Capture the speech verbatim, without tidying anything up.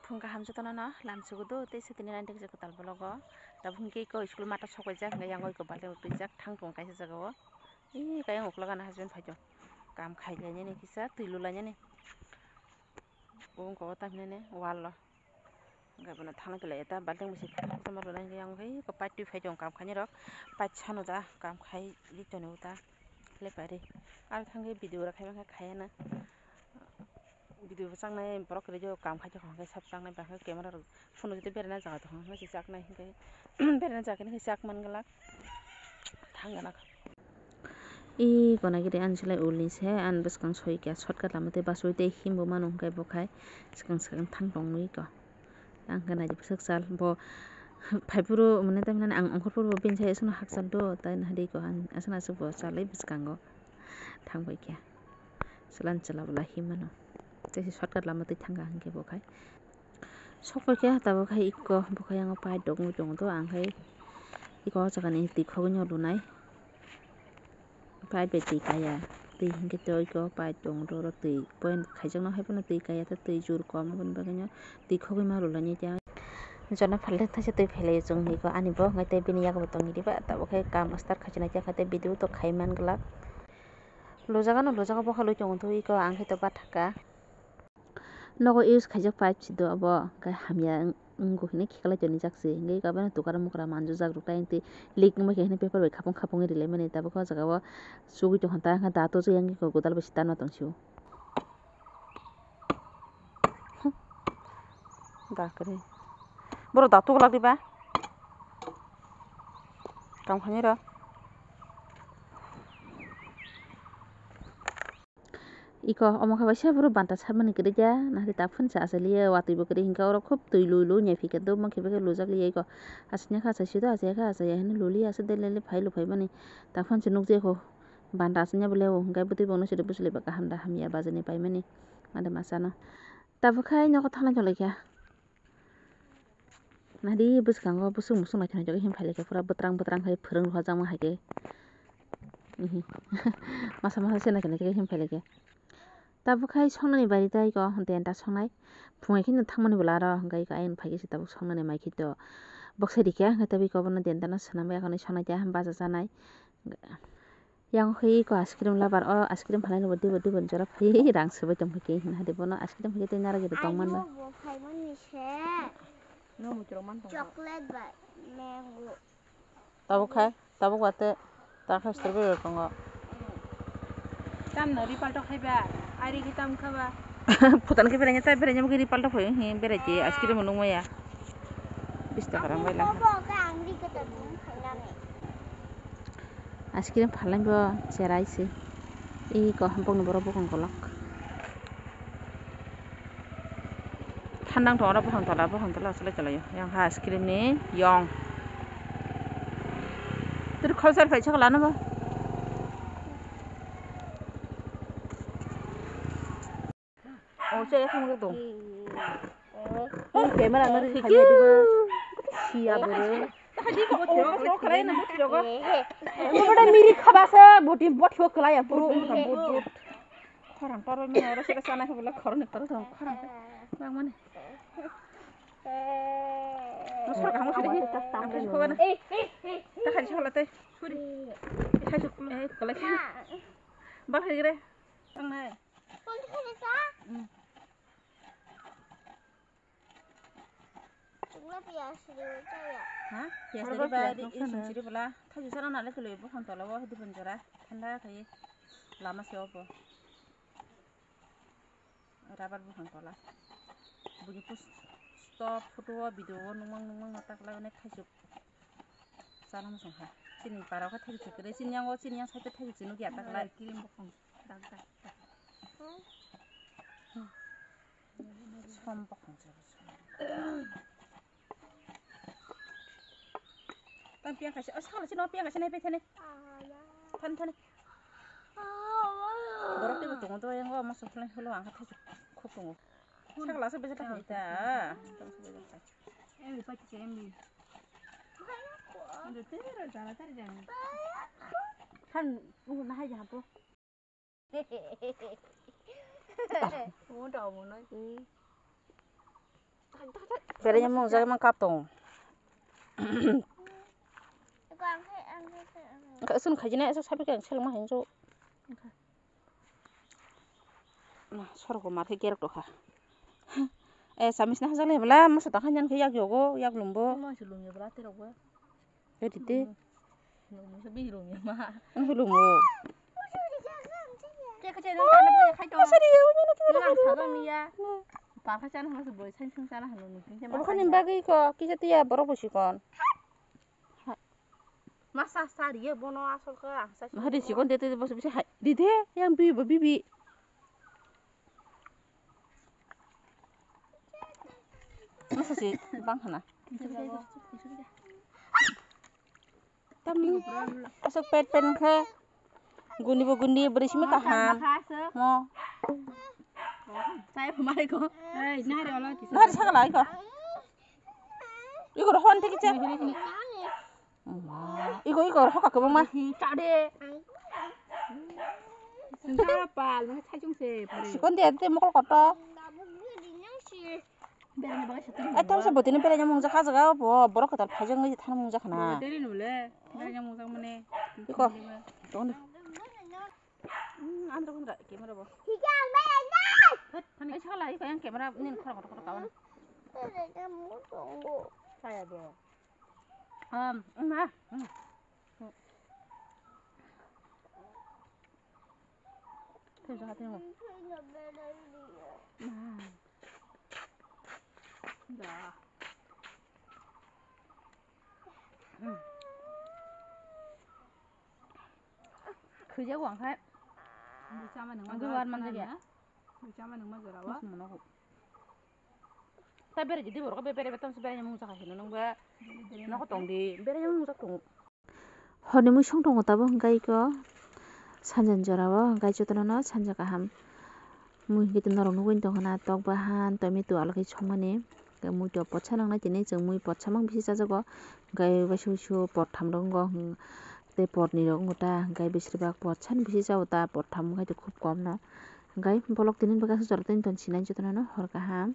Phung kaham jotono no lam sugo do tei se tini raini tei kwtal vlog o. Tabuk hwnkhe iko school mata sok paijak hwnkhe yang o iko balti rok twijak thang tongo kaisa jaga o. Ee kayang ukulok ani husband phai tongo kam khai lainani kisa twi lu lainani. Bo wngkha o tamhinani wall o. Hwnkhe bono thangna khe lai ta balti bai se khama rwna hwnkhe yang hwnkhe iko pipe twi phai tongo kam khainai rok pipe sano da kam khai ri tongo ta. Lepari aro thangkhe video rok khai mankha khayana. Video bo chaknai borok kwrwi o kam khai tongkha hwnkhe sabo chaknai ba khe camera rok phunukjagwi berajak tongkha hwnkhe se chaknai hwnkhe berajak hwnkhe chak man glak thang glak. Ee gona giri ani silai ulni se ani bwskang soi kha shortcut lama tei bachoi tei himbo mano hwnkhe bo khai swkang swkang thang tong nui kha. Ang khe naidi bwswk sal bo phaiphuru mane tamhinani ang ongkhorphuru bo bini sai aswkno hakchal do tai naidi kha aswk aswk bo chalwi bwskango thang bai kha. Chwla ni chwla bwla hinmano tei se shortcut lama twi thang kha hwnkhe bo khai sok pai kha tabuk khai iko bo khai yango pipe dogwi tongo do ang khai iko o jaga ni twi khogwi no lunai. Pipe bai twi kaya, twi hinkhe tei iko pipe tongo, oro twi point khaijakno hai phano twi kaya, tei twi jur kom, aboni bagwino twi khogwi ma rwlainai ta. Jona phalde thaisa twi phailai chwng iko ani bo, hwnkhe tei bini yago bo tongwi diba, tabuk khe kam start khaichinai khe, hwnkhe tei video to khai man glak. Lujagano lujago bokha lui tongo, twi iko ang khe to bathaka. Nogo use khaijak pipe se do abo, hwnkhe hamya wng-, wngkha hinwi khiklai tonijak se, hwnkhe abo tukar mukra manjujak rwkhe tei leak wngma khe hinwi paper bai khapung khapung rilai mani, tabuk o jaga o chugui tongkha ta, hwnkhe da to yang khe godal bai se tanma tong sio. Da kwrwi. Borok da tuklak diba? Tong khainai rw. Iko omo khe waisa borok banta sabmani kwrwi khe, nahari ta phunsa achaliya, watwi bo kwrwi hinkhe oro khub twi lui lui nya phikhe, dopma khe bokhe lujak liya iko. Aswknya khe achai sio do, achaiya khe achaiya hinwi luliya, aswk de lele phai luphai mani. Ta phunsa nukjakgo banta aswknya bo lewo, hinkhe bwtwi bongno sidi bwswlwi ba kaham da hamya bajani paimani, made masa no. Tabuk khai nogo thanglai tonglaikha. Nadi bwskango bwswk musuk naithok naithok khe him phailaikha, pura bwtrang bwtrang khai phwrwng rwjakma hai khe. Masa masa se naithok naithok khe him phailaikha. Tabuk khai songnani bari tei ko denta songnai. Phungai kheno thangmani bwla aro hwnkhe ayang phaikhe se tabuk songnani maikhe to. Boksa rikha hwnkhe tabuk iko bono dentano swnamwi akhornwi songnai khe baja chanai. Yang khe iko ice cream lover o ice cream phalai no bo dibo dibo jora phai rang swbai tong khe hwnwi hadi bono ice cream khe tei nara gede tong man ba. Chocolate ba mango. Tabuk khai tabuk wate ta khai strawberry rok tongo. Tam no ripal tok khai ba ari ki tam khaba. Phutan khe bereng ta bereng mo ripal tok phai hi berai je ice cream nung maya. Bis taka rang bai lang. Ice cream phalai bo cherai se. Iko bokni borok bokong kolok. Thandang tongo oro bokong tola, bokong tola chwlai chwlai o. Yang ha ice cream ni yong. Tiri khoroksa phai chokla no bo. Oh, saya kamu gitu. Ini kamera ngari kaya di ba. Siya bere. Tadi kamu tiro, tiro khalai na, tiro ko. Ini bada miri khabasa, boti bot ho khalai ya, puro. Khorang toro ni oro sida sana ko bela khorang ni toro khorang. Bang mane. Masuk kamu sini. Tak kamu sini. Tak kamu sini. Suri. Hai suk, eh, khalai. Bal hai gre. Tang nai. Chukla piyas riyo chaya. Ha? Piyas riyo ba di isin siri bela. Thaji sana nale kilo ibu kham tola bo di penjara. Thanda khai lama se obo. Rabar buphang tola. Buni pus stop photo o video o nungmang nungmang no takla ne khaisuk. Sana muchung kha. Chini para kha thagi chukre chini yango chini yang sate thagi chinu gya takla. Kirim buphang. Dak dak dak. Som buphang se. Tang piang kaisa, oh, sakala sino piang kaisa nai pai thani. Thani, thani. Borok teibo tongo to, yang o masa phulang phulo ang kha thaichuk khuk tongo. Sakala se bejak thani ta. Emi pai kisa emi. Ando tera jala tera jala. Than, ungu nahai jaha po. Mo da mo noi. Beraina mung jagwi mang kap tongo. Wngkha chwng khaijinai aswk sabi khe ang selengma hinwi. Sorok bo mar khe kerok tokha. Eh, samis na hajak lai bwla, moso tang kha nyan khe yak yogo, yak lumbo. Moso lum ya bwla terok bo. Ready de. Lum moso bi lum ya ma. Ang khe lumo. Khe khe nang tana bo khai to. Sorry, ya, ya, ya, ya, ya. Nang sa ba mi ya. Pa kha chan ha se boi san san chan ha no ni. Obo khani bagwi ko, kisa tiya borok bo sikon. Masa sariye bono asol khe ang sa. Hari sikon de de bos bisi hai. Di de yang bi bo bibi. Masa si bang hana. Tam asok pet pen khe. Guni bo guni beri simi kaham. Mo. Sai pemai ko. Hei, nari olo. Nari sakala iko. Iko rohon tiki che. Iko, iko, hoka kebang ma. Chade. Sengkara pal, mane chaichung se pare. Sikon de, de mokol koto. Berani bagai situ. Ai, tamo se botini beraina mung jakha jaga, bo, borok kwtal phaijak nai thana mung jakha na. Botini nule, beraina mung jak mane. Iko. Tong de. Hmm, andro kondra camera bo. Hika ang beraina. Hai sakala, iko yang camera nin khora khora khora kawan. Beraina mung tongo. Saya bo. Um, ma. Thai jaga thai mo. Da. Khwija wang khai. Ang khe war man jagya. Ang khe war man jagya. Mas mono ko. Ta bere jidi borok be bere betam se bere mung jaka hino nang ba. Noko tong di bere mung jak tong. Horni mui song tongo tabuk hwnkhe iko sanjani jorao hwnkhe jotono-no sanja kaham mui hwnkhe norok nugwi tongkha na tok bahan tomato alokhe songmani hwnkhe muitu potsa nangnai tini chwng mui potsa mang bisi chajago hwnkhe waisa waisa pot tham rok wngkha tei potni rok wngkha ta hwnkhe besibak potsani bisi chago ta pot tham wngkha khub komno hwnkhe bolok tini bwkha swijak tongsinai jotono-no hor kaham.